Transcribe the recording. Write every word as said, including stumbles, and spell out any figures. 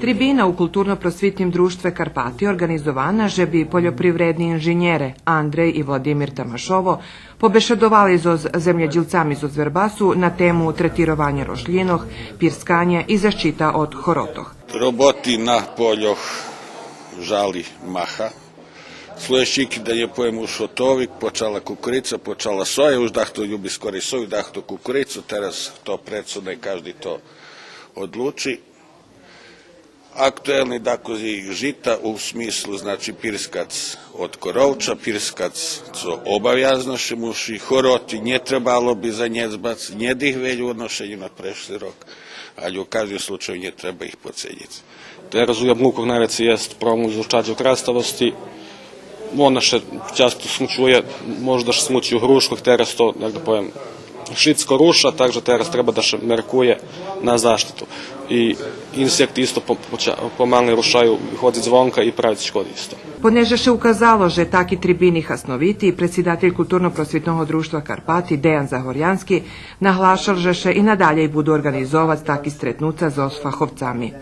Трибина у Културно-просвитним дружтве Карпати орґанизована же би польопривредни инженєре Андрей и Владимир Тамашово побешедовали зоз землєдїлцами зоз Вербасу на тему третированя рошлїнох, пирсканя и защита од хоротох. Роботи на польох жали маха. Слєдуюци кидянє, повем, уж готови, почала кукурица, почала соя, уж дахто люби скорей сою, дахто кукурицу, тераз хто прецо, най кажди то одлучи. Актуелни дакус и жита у смислу, значи, пирскац од коровча, пирскац цо обавязно ше муши, хороти нє требало би занєдзбац, нє дих вельо у одношеню на прешли рок, али у каждим случаю нє треба их подценїц. Тераз у ябнукох найвецей єст проблем зоз чаджу краставосци. Вона ше часто смучує, може да ше смучи у грушкох, тераз то, як да повем, шицко руша, так же тераз треба да ше меркує на заштиту. И инсекти исто по-, поча-, помале рушаю, ходзиц звонка и правиц шкоди исто. Понеже ше указало же таки трибини хасновити, предсидатель Културно-просвитного дружтва Карпати Деян Загорянски наглашал же ше и надалєй буду орґанизовац таки стретнуца зоз фаховцами.